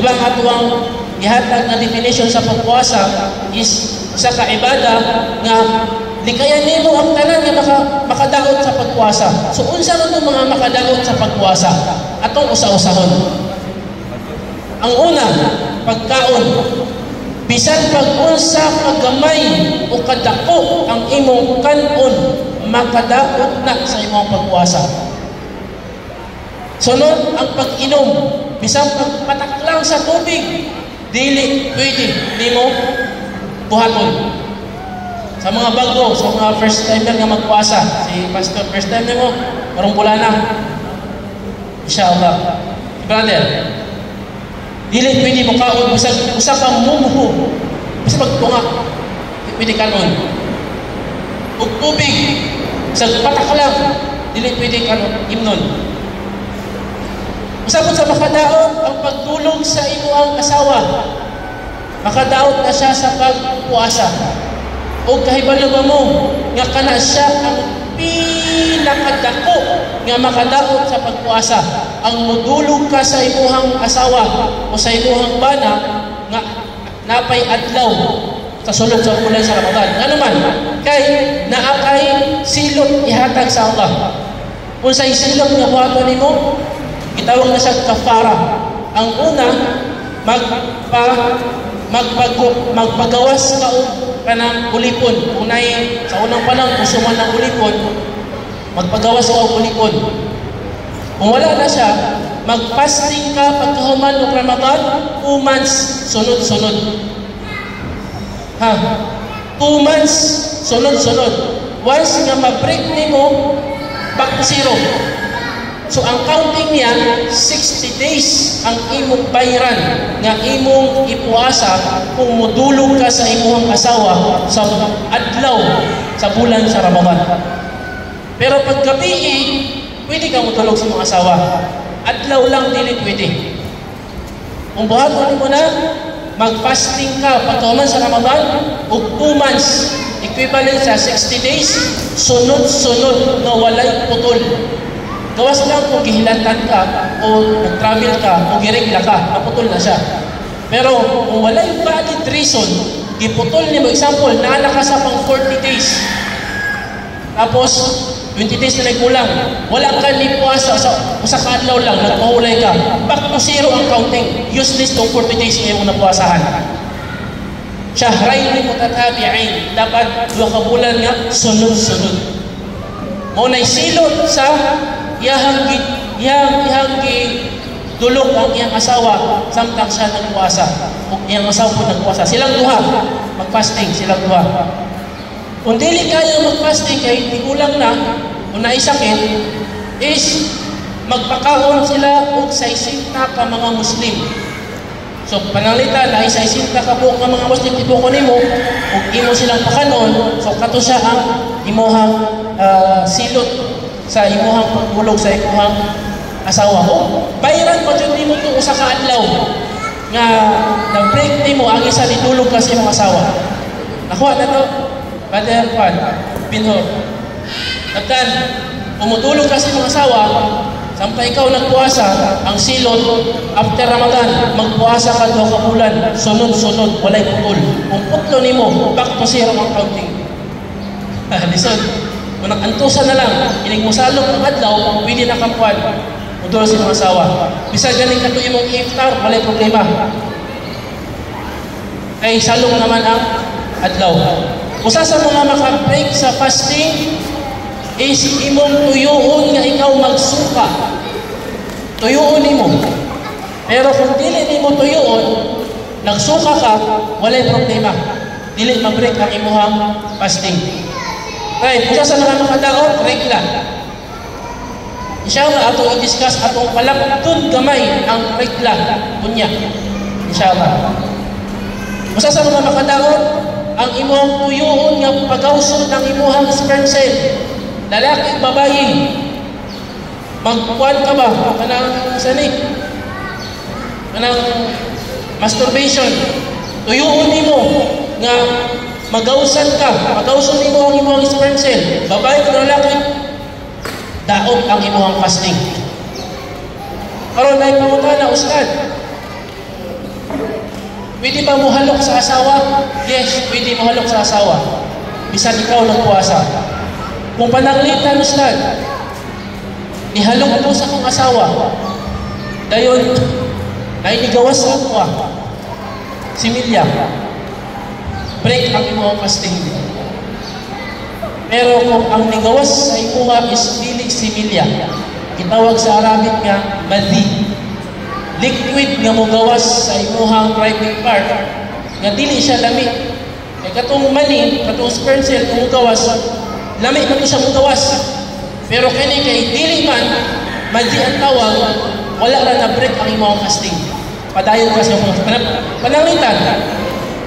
Di ba ang atuang ihatag na definition sa pagpuasa is usa ka ibada nga likayan nimo ang tanan nga makadaot sa pagpuasa. So unsa man itong mga makadaot sa pagpuasa? Atong usa-usahon. Ang una, pagkaon. Bisan pag unsa kagamay o kadako ang imong kanon, makadaot na sa imong pagpuasa. Sunod, ang pag-inom. Bisan pagpatak lang sa tubig, dili pwede nimo buhaton. Sa mga bago, sa mga first timer nga magpuasa, si Pastor, first time nimo, karong bulan na. Inshallah. Brother, dili pwede mo kaon bisag usa ka mumho, bisag pagtunga, di pwede kanon. Ug tubig, bisag patak lang, dili pwede kanon, imnon. Usa pud sa makadaot ang pagdulog sa imong asawa. Makadaot na siya sa pagpuasa. O kahibalo ba mo nga kana siya ang pinakadako nga makadaot sa pagpuasa? Ang mudulog ka sa imuhang asawa o sa imuhang bana nga napay adlaw sa sulod sa bulan sa Ramadan. Ngano man, kay naa kay silot ihatag sa Allah. Kung sa silot nga buhaton nimo, gitawag na siya kafara. Ang una, magpagawas ka og kanang ulipon. Kung nay sa unang panahon uso man ang ulipon, magpagawas ka og ulipon. Kung wala na siya, mag-fasting ka pagkahuman og Ramadan, 2 months sunod-sunod. Ha? 2 months sunod-sunod. Once nga ma-break nimo, back to zero. So ang counting niya, 60 days ang imong bayran nga imong ipuasa kung mudulog ka sa imong asawa sa adlaw sa bulan sa Ramadan. Pero pag gabi, pwede ka mutulog sa imong asawa. Adlaw lang dili pwede. Kung buhaton mo na, mag-fasting ka pagkahuman sa Ramadan og 2 months, equivalent sa 60 days, sunod-sunod nga walay putol. Gawas lang kung gihilantan ka o nag-travel ka o giregla ka, maputol na siya. Pero kung walay valid reason, giputol nimo, example, naa ka sa pang 40 days. Tapos, 20 days na nagkulang. Wala ka ni puasa sa usa ka adlaw lang, nagpahulay ka. Back to zero ang counting. Useless tong 40 days nga imong napuasahan. Shahrayn mutatabi'ain. Dapat 2 ka bulan nga sunod-sunod. Mao nay silot sa iyahang gi dulog ang iyang asawa samtang siya nagpuasa. O iyang asawa po nagpuasa. Silang duha mag-fasting, silang duha. Kung dili kaya mag-fasting kay tigulang na o naisakit, is magpakaon sila og 60 ka mga Muslim. So pananglitan na 60 ka buok nga mga Muslim tibuok nimo ug imo silang pakanon, so kato siya ang imuhang silot sa imuhang pagdulog sa imuhang asawa. O bayaran pa jud nimo to usa ka adlaw nga na-break nimo ang isa nidulog ka sa imong asawa. Nakuha na to, Brother Juan, Binhor. Tagtan, kung mutulog ka sa imong asawa, samtang ikaw nagpuasa, ang silot, after Ramadan, magpuasa ka 2 ka bulan, sunod-sunod, walay putol. Kung putlo nimo, back to zero ang counting. Lisod. Kung nag-antusan na lang, inig mosalok ang adlaw, pwede na kang kuwan. Mudulog sa imong asawa. Bisag ganing kato imong iftar, walay problema. Kay salok naman ang adlaw. Usa sa mga maka-break sa fasting is imong tuyuon nga ikaw magsuka. Tuyuon nimo. Pero kung dili nimo tuyuon, nagsuka ka, walay problema. Dili ma-break ang imuhang fasting. Right, usa sa mga makadaot, regla. Inshallah, atong i-discuss atong palaptun gamay ang regla unya. Inshallah. Usa sa mga makadaot, ang imong tuyuon nga pagawson ng imuhang sperm cell. Lalaki, babae. Magkuan ka ba? Kanang sani? Kanang masturbation. Tuyuon nimo nga magawsan ka, magawson nimo ang imong sperm cell. Babae o lalaki, daot ang imong fasting. Karon ay pangutana, Ustad. Pwede ba mohalok sa asawa? Yes, pwede mohalok sa asawa. Bisan ikaw nagpuasa. Kung pananglitan, Ustad, nihalok ko sa akong asawa. Dayon, nainigawas sa ako ah. Similya. Break ang imong fasting. Pero kung ang nigawas sa imuha is dili similya, gitawag sa Arabic nga madhi. Liquid nga mogawas sa imuhang private part nga dili siya lami. Kay katong mani, katong sperm cell kung mogawas, lami man siya mogawas. Pero kini kay dili man madhi ang tawag, wala ra na break ang imong fasting. Padayon ka sa imong pananglitan.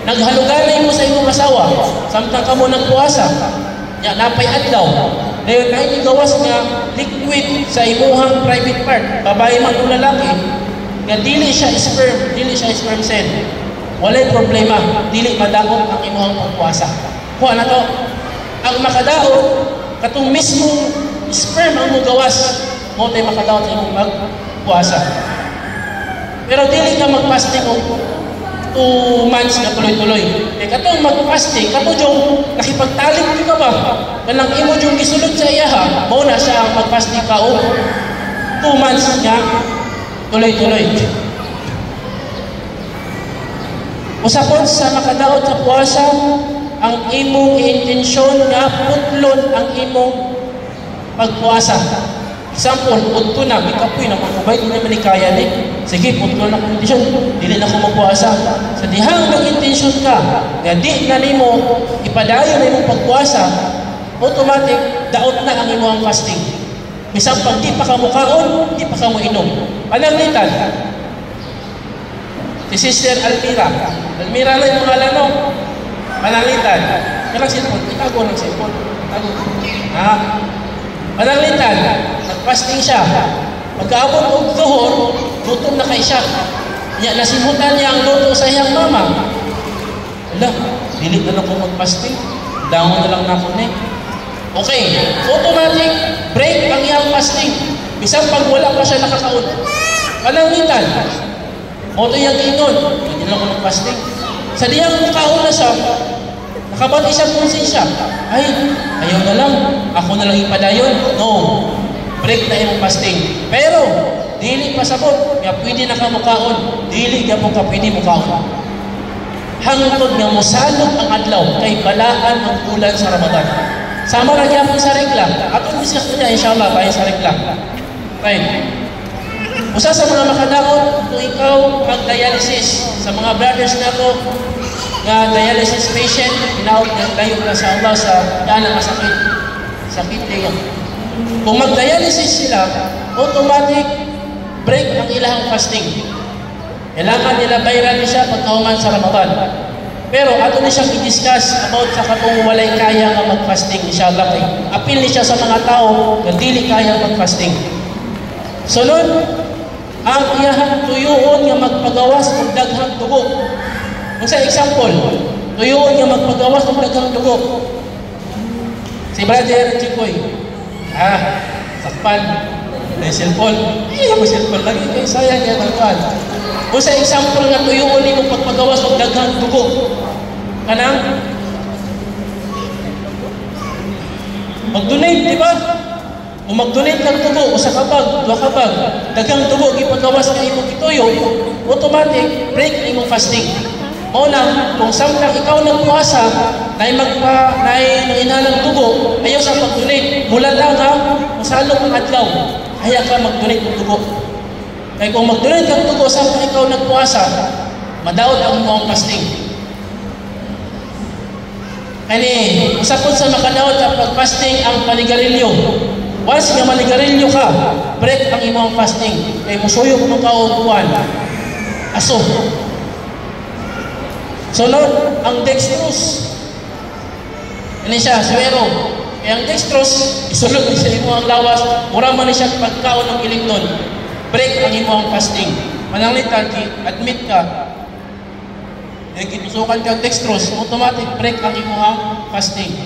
Naghaluganay mo sa imong asawa samtang kamo nagpuasa. Nya napay adlaw. Dayon naay gawas nga liquid sa imuhang private part, babae man o lalaki, nga dili siya sperm, dili siya sperm cell. Walay problema, dili madaot ang imuhang pagpuasa. Kuha na to. Ang makadaot, katong mismo sperm ang mugawas, mao tay makadaot sa imong pagpuasa. Pero dili ka mag-fasting og 2 months na tuloy-tuloy. Kay katong mag-fasting, kato yung nakipagtalik ka ba? Kanang imo yung gisulod sa iyaha, mao na siya ang mag-fasting ka og 2 months nga tuloy-tuloy. Usa pod sa makadaot sa puasa, ang imong intensyon nga putlon ang imong pagpuasa. Example, udto na, may kapoy na mga di naman ni kaya ni. Sige, putlon na akong intensyon, dili na ako magpuasa. Sa dihang nag-intensyon ka, nga di na nimo ipadayon na imong pagpuasa, automatic, daot na ang imong fasting. Bisan pag di pa ka mukaon, di pa ka mo inom. Pananglitan, si Sister Almira. Almira lang yung pangalan, no? Pananglitan. Kanang cellphone, itago ng cellphone. Itago. Ha? Pananglitan, nag-fasting siya. Pagkaabot og duhor, gutom na kay siya. Nya nasimutan niya ang luto sa iyang mama. Ala, dili na lang ko mag-fasting. Dangon na lang nako ni. Okay, automatic break ang iyang fasting. Bisan pag wala pa siya nakakaon. Pananglitan, mao to iyang ingon, hindi lang ko mag-fasting. Sa diyang mukaon na siya, nakabati siya konsensya. Ay, ayaw na lang, ako na lang ipadayon. No, break na imong fasting. Pero, dili pasabot, nga pwede na ka mukaon, dili gyapon ka pwede mukaon. Hangtod nga mosalog ang adlaw, kay balaan ang bulan sa Ramadan. Sama ra gyapon sa regla. Atong discuss niya inshallah bahin sa regla. Right. Usa sa mga makadaot kung ikaw mag-dialysis, sa mga brothers nako nga dialysis patient, hinaot nga layo na sa Allah sa dana nga sakit. Sakit niya. Kung mag-dialysis sila, automatic break ang ilang fasting. Kailangan nila bayran ni siya pagkahuman sa Ramadan. Pero ato ni siyang i-discuss about sa katong walay kaya nga mag-fasting, inshallah kay apil ni siya sa mga tao nga dili kaya mag-fasting. Sunod, ang iyahang tuyuon nga magpagawas og daghang dugo. Unsa example? Tuyuon nga magpagawas og daghang dugo. Si Brother Chikoy. Ah, sakpan. May cellphone. Ay, ako cellphone lagi kay sayang yan ang kuan. Unsa example nga tuyuon nimo pagpagawas og daghang dugo? Kanang mag-donate, di ba? Kung mag-donate kang dugo, usa ka bag, duha ka bag, daghang dugo gipagawas nga imong gituyo, automatic break ang imong fasting. Mao na kung samtang ikaw nagpuasa, nay magpa nay nanginahanglan dugo, ayaw sa pag-donate, mula lang ha, mosalok ang adlaw, haya ka mag-donate og dugo. Kay kung mag-donate kang dugo samtang ikaw nagpuasa, madaot ang imong fasting. Kani, usa pud sa makadaot sa pag-fasting ang panigarilyo. Once nga manigarilyo ka, break ang imong fasting. Kay musuyok mo ka og kuwan. Aso. Sunod, ang dextrose. Ini siya, suwero. Kaya ang dextrose, isulod ni sa imong lawas, mura man ni siya pagkaon ng ilimnon. Break ang imong fasting. Mananglitan, admit ka, gitusukan kang dextrose, automatic break ang imong fasting.